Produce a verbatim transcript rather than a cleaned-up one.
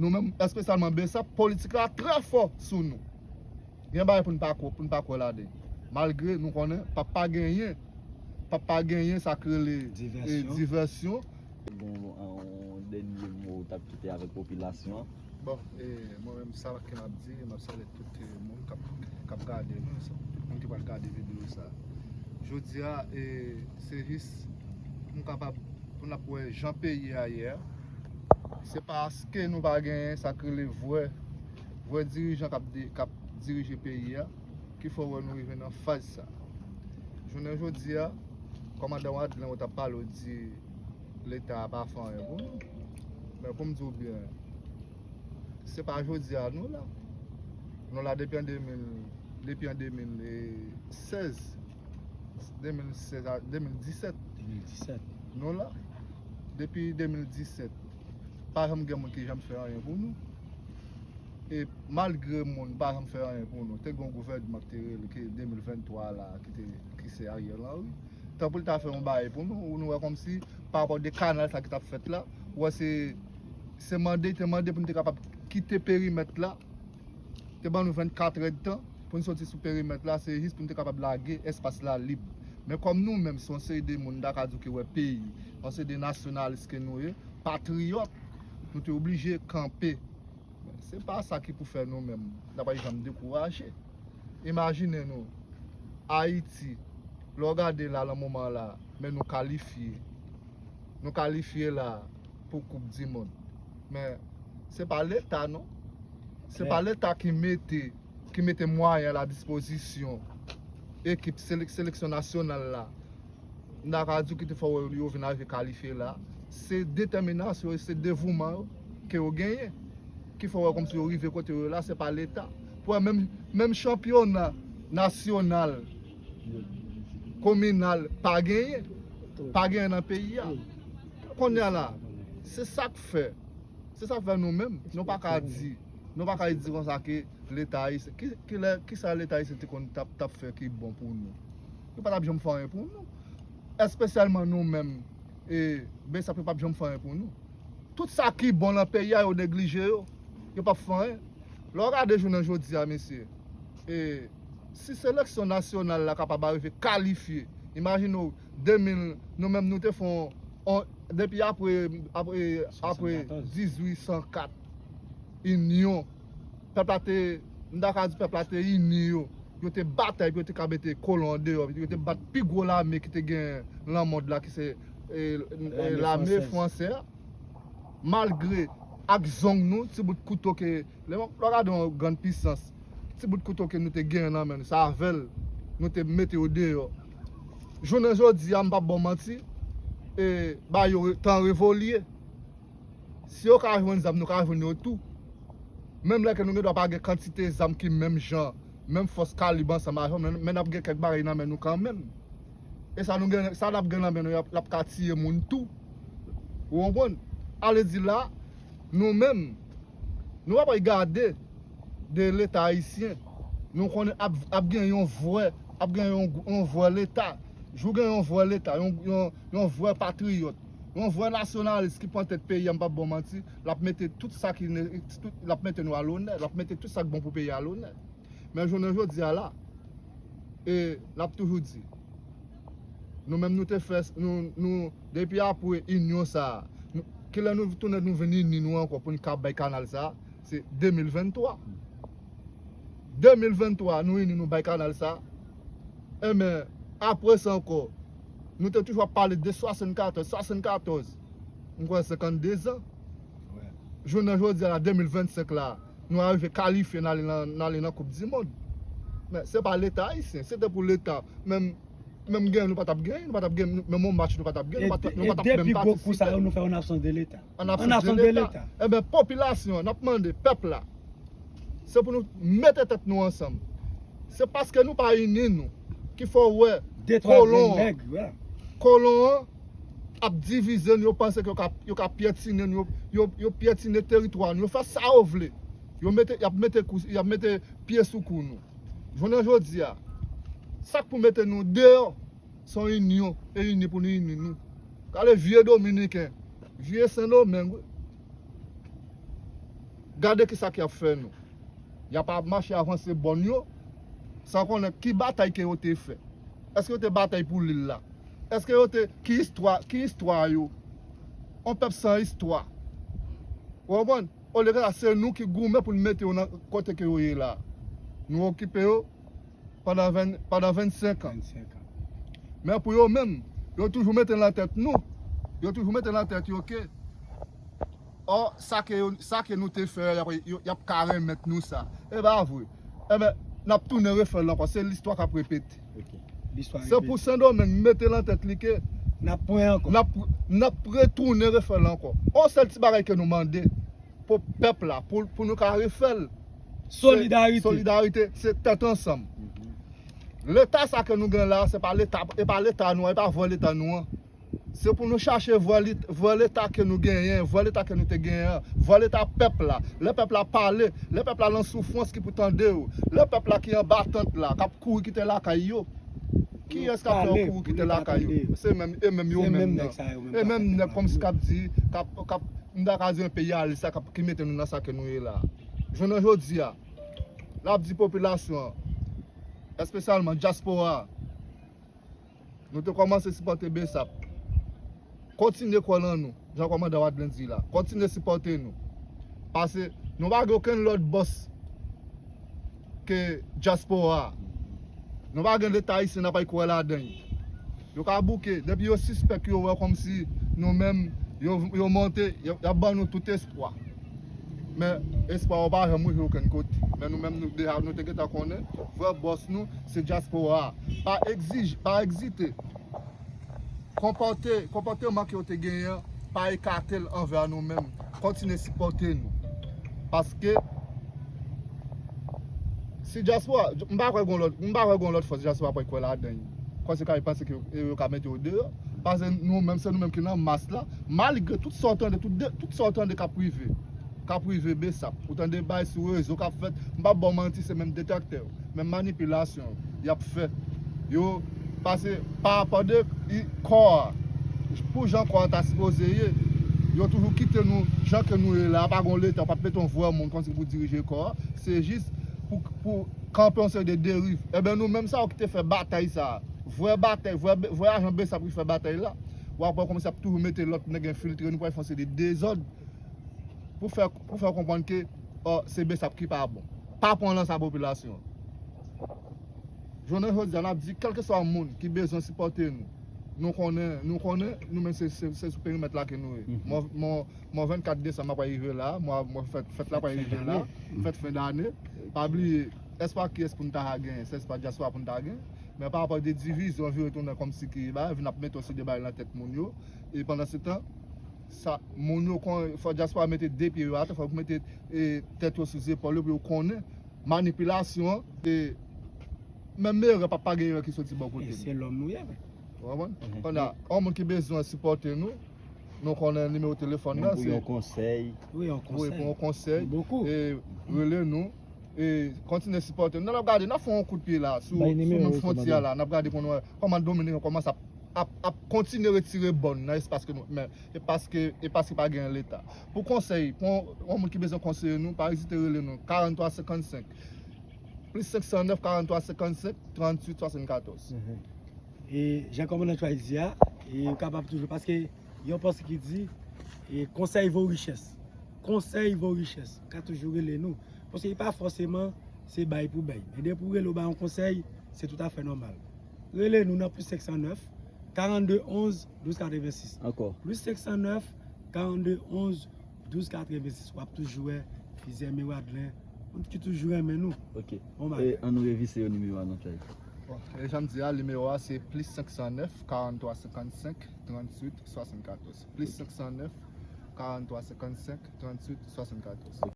Nou menm, espesyalman Besap, politik la trè fò sou nou. Gen bagay pou n pa kwè, pou n pa kwè ladan. Malgre nou konnen p ap pa genyen, p ap pa genyen sa k rele, eh, divèsyon. Gon yon dènye mo w t ap kite avèk popilasyon an? Bon, eh, mwen menm, sa ke m ap di, m ap salye tout, eh, moun k ap, k ap gade nou, sa, tout moun ki pral gade videyo sa. Jodi a, eh, se jis pou n kapab, pou n ap wè jan peyi a ye a. Se paske nou pa genyen sa k rele vrè, vrè dirijan k ap di-, k ap dirije peyi a, ki fè w wè nou rive nan faz sa. Jounen jodi a, kòmandan Wadlen ou t ap pale, ou di Leta a pa fè anyen pou nou. Men pou m di w byen, se pa jodi a nou la. Nou la depi an de mil, depi an de mil sèz. De mil sèz a de mil disèt. De mil disèt. Nou la. Depi de mil disèt. Pa janm gen moun ki janm fè anyen pou nou. E malgre moun pa janm fè anyen pou nou, te gen yon gouvènman ki te rele ki de mil venntwa la, ki te, ki se Ariel Henry. Tan pou l ta fè yon bagay pou nou, nou wè kòmsi, pa rapò de kanal sa ki t ap fèt la, ou wè se, se mande, te mande pou n te kapab kite perimèt la, te ban nou vennkat èdtan pou n soti sou perimèt la, se jis pou n te kapab lage espas la lib. Men kòm nou menm, se yon seri de moun, m ta ka di w ki wè peyi, yon seri de nasyonalis ke nou ye, patriyòt, nou te oblije kanpe. Men se pa sa ki pou fè nou menm, n ap janm dekouraje. Imajine nou, Ayiti, lè w gade la, nan moman la, men nou kalifye. Nou kalifye la pou Koup di Mond. Men, se pa Leta, non. Se pa Leta ki mete, ki mete mwayen a la dispozisyon ekip selek-, seleksyon nasyonal la. M ta ka di w ki te fè w yo vin arive kalifye la. Se detèminasyon e se devouman yo ke yo genyen. Ki fè w wè kòmsi yo rive kote yo ye la, se pa Leta. Pou wè menm, menm chanpyona nasyonal, kominal, pa genyen. Pa genyen nan peyi a. Kounye a la, se sa k fè. Se sa k fè nou menm, nou pa ka di, nou pa ka di konsa ke Leta ayisyen. Ki, ki lè, kisa Leta ayisyen te konn t ap, t ap fè ki bon pou nou? Yo pa t ap janm fè anyen pou nou. Espesyalman nou menm, e, Besap, yo p ap janm fè anyen pou nou. Tout sa ki bon nan peyi a, yo neglije yo. Yo p ap fè anyen. Lè w gade jounen jodi a, mesye, e, si seleksyon nasyonal la kapab arive kalifye, imajine w, de mil, nou menm nou te fè yon, yon, depi apre, apre, apre swasannkatòz. Dizwit san kat, inyon, pèp la te, m ta ka di pèp la te ini yo. Yo te batay pou yo te ka mete kolon an deyò. Yo te bat pi gwo lame ki te gen nan mond la, ki se, e, e, lame fransè a. Malgre ak zong nou, ti bout kouto ke, lè w gade yon grann pisans, ti bout kouto ke nou te genyen nan men nou, se avè l nou te mete yo deyò. Jounen jodi a, m p ap ba w manti, e, ba yo re-, tan revolye. Si yo ka jwenn zam, nou ka jwenn yo tou. Menm lè ke nou gendwa pa gen kantite zam ki menm jan, menm fòs kalib ansanm avè w, men, men n ap gen kèk bagay nan men nou kanmenm. E sa nou gen, sa n ap gen nan men nou, y ap, l ap ka tiye moun tou. Ou konprann? Ale di la, nou menm, nou pa pral gade de Leta ayisyen. Nou konnen ap, ap gen yon vrè, ap gen yon, yon vrè Leta. Jou gen yon vrè Leta, yon, yon, yon vrè patriyòt, yon vrè nasyonalis ki pran tèt peyi a, m p ap ba w manti, l ap mete tout sa ki ne-, tout, l ap mete nou a lonè, l ap mete tout sa k bon pou peyi a lonè. Men jounen jodi a la, e l ap toujou di, nou menm nou te fè, nou, nou, depi apre inyon sa a, nou, kilè nou tounen nou vin ini nou ankò pou n ka bay kanal sa a? Se de mil venntwa. De mil venntwa, nou ini nou bay kanal sa a. Enben, apre sa ankò, nou te toujou ap pale de swasannkatòz, swasannkatòz, m kwè senkannde zan. Jounen jodi a la, de mil vennsenk la, nou arive kalifye n ale nan, n ale nan Koup di Mond. Men se pa Leta ayisyen, se te pou Leta, menm, menm gen, nou pa t ap gen, nou pa t ap gen, menm yon match nou pa t ap gen, nou pa t, nou pa t ap menm patisipe. E de pi gwo kou sa yo nou fè an absans de Leta. An absans de Leta. Enben, popilasyon an, n ap mande pèp la, se pou nou mete tèt nou ansanm. Se paske nou pa ini nou ki fè w wè kolon an, kolon an ap divize nou, yo panse ke yo ka, yo ka pyetine nou, yo, yo, yo pyetine teritwa nou, yo fè sa yo vle. Yo mete, y ap mete kou, y ap mete pye sou kou nou. Jounen jodi a, sa k pou mete nou deyò, se yon inyon, e ini pou nou ini nou. Gade vye Dominiken, vye Sendomeng, wi. Gade kisa k ap fè nou. Y ap mache avanse bòn yo, san konnen ki batay ke yo te fè. Èske yo te batay pou lil la? Èske yo te, ki istwa, ki istwa yo? On pèp san istwa. Ou konprann? Olye de sa, se nou ki goumen pou n mete yo nan kote ke yo ye la. Nou okipe yo pandan ven, pandan vennsenk an. Vennsenk an. Men pou yo menm, yo toujou mete nan tèt nou, yo toujou mete nan tèt yo ke, ò, sa ke yo, sa ke nou te fè, y ap, yo, y ap ka remèt nou sa. E pa vre. Enben, n ap tounen refè l ankò. Se listwa k ap repete. Ok. Listwa repete. Se pou Sendomeng mete nan tèt li ke n ap pran ankò. N ap, n ap retounen refè l ankò. On sèl ti bagay ke nou mande pou pèp la, pou, pou nou ka refè l. Se solidarite. Solidarite, se tèt ansanm. Mhm. Leta sa ke nou gen la, se pa leta, e pa leta nou an, e pa vwè leta nou an. Se pou nou chache vwè lit-, vwè leta ke nou genyen, vwè leta ke nou te genyen an, vwè leta pèp la. Lè pèp la pale, lè pèp la nan soufrans ki pou tande yo, lè pèp la ki anba tant la, k ap kouri kite lakay yo. Kiyès k ap fè yo kouri kite lakay yo? Se menm, e menm yo menm nan. E menm nèg kòmsi k ap di, k ap, k ap, m ta ka di enpeyalis la k ap, ki mete nou nan sa ke nou ye la. Jounen jodi a, l ap di popilasyon an, espesyalman dyaspora a, nou te kòmanse sipòte BSAP. Kontinye kwè nan nou, jan kòmandan Wadlen di la. Kontinye sipòte nou. Paske nou pa gen okenn lòt bòs ke dyaspora a. Nou pa gen leta ayisyen n ap al kwè ladan l. Yo ka bouke, depi yo sispèk, yo wè kòmsi nou menm, yo, yo monte, y ap, y ap ban nou tout espwa. Men espwa yo pa janm rive okenn kote. Men nou menm, nou deja, nou te gentan konnen, vrè bòs nou, se dyaspora a. Pa egzij-, pa egzite. Konpòte, konpòteman ke yo te genyen an, pa ekate l anvè nou menm. Kontinye sipòte nou. Paske si dyaspora, m pa kwè gon lòt, m pa kwè gon lòt fòs dyaspora pral kwè ladan l. Kòmsi ka panse ke yo, yo ka mete yo deyò. Paske nou menm, se nou menm ki nan mas la. Malgre tout sa w tande, tout de, tout sa w tande k ap rive, k ap rive BSAP. Ou tande bagay sou rezo k ap fèt, m p ap ba w manti, se menm detraktè yo, menm manipilasyon yo y ap fè. Yo pase pa rapò de i, kò a, pou jan kò a ta sipoze ye, yo toujou kite nou jan ke nou ye la, pa gon leta, pa t mete yon vrè moun kòmsi pou dirije kò a. Se jis pou, pou kanpe yon seri de deriv. Enben, nou menm sa yo ki te fè batay sa a, vrè batay, vrè, vrè ajan BSAP ki fè batay la, w ap wè kòmsi ap toujou mete lòt nèg enfiltre nou pou al fè yon seri de dezòd pou fè, pou fè konprann ke, ò, se BSAP ki pa bon. Pa pran nan sa popilasyon an. Jounen jodi a, n ap di, kèlkeswa moun ki bezwen sipòte nou, nou konnen, nou konnen, nou menm se, se, se sou perimèt la ke nou ye. Mhm. Mwen, mwen, mwen vennkat desanm ap rive la, mwen, mwen fèt, fèt la ap rive la, fèt fen dane. Pa bliye, espwa kiyès pou n ta genyen, se espwa dyaspora pou n ta genyen. Men pa rapò de divizyon, vire tounen kòmsi ki ba, vin ap mete yon seri de bagay nan tèt moun yo. E pandan se tan, sa, moun yo kon, fò dyaspora mete de pye yo atè, fò yo mete, e, tèt yo sou zepòl yo pou yo konnen manipilasyon an, e, menm erè p ap pa gen erè ki soti bò kote nou. E se lòm nou ye, wi. Ou konprann? Mhm. Pandan, yon moun ki bezwen sipòte nou, nou konnen nimewo telefòn nan, se yon konsèy. Wi, yon konsèy. Wi, pou yon konsèy. Bokou. E, rele nou. E, kontinye sipòte nou. N ap gade, n ap fè yon kout pye la, sou, sou menm fwontyè la. N ap gade pou nou wè kòman Dominiken kòmanse ap, ap, ap kontinye retire bòn nan espas ke nou, men, e paske, e paske pa gen leta. Pou konsèy, pou yon, yon moun ki bezwen konseye nou, pa ezite rele nou, karant twa senkannsenk, plis senk san nèf, karant twa senkannsenk, tranntuit swasannkatòz. Mhm. E jan kòmandan Tchway di a, e ou kapab toujou, paske yon pòs ki di, e konsèy vo richès. Konsèy vo richès. Ka toujou rele nou. Paske e pa fòseman se bay pou bay. Men depi w rele w ba yon konsèy, se toutafè nòmal. Rele nou nan plis senk san nèf, karannde onz, douz katrevensis. Ankò. Plis senk san nèf, karannde onz, douz katrevensis. W ap toujou wè Fizeme Wadlen, moun ki toujou renmen nou. Ok. Bon bagay. E, ann nou revise yo nimewo a non, Tchway. Bon, e jan m di a, nimewo a se plis senk san nèf, karant twa senkannsenk, tranntuit swasannkatòz. Plis senk san nèf, karant twa senkannsenk, tranntuit swasannkatòz.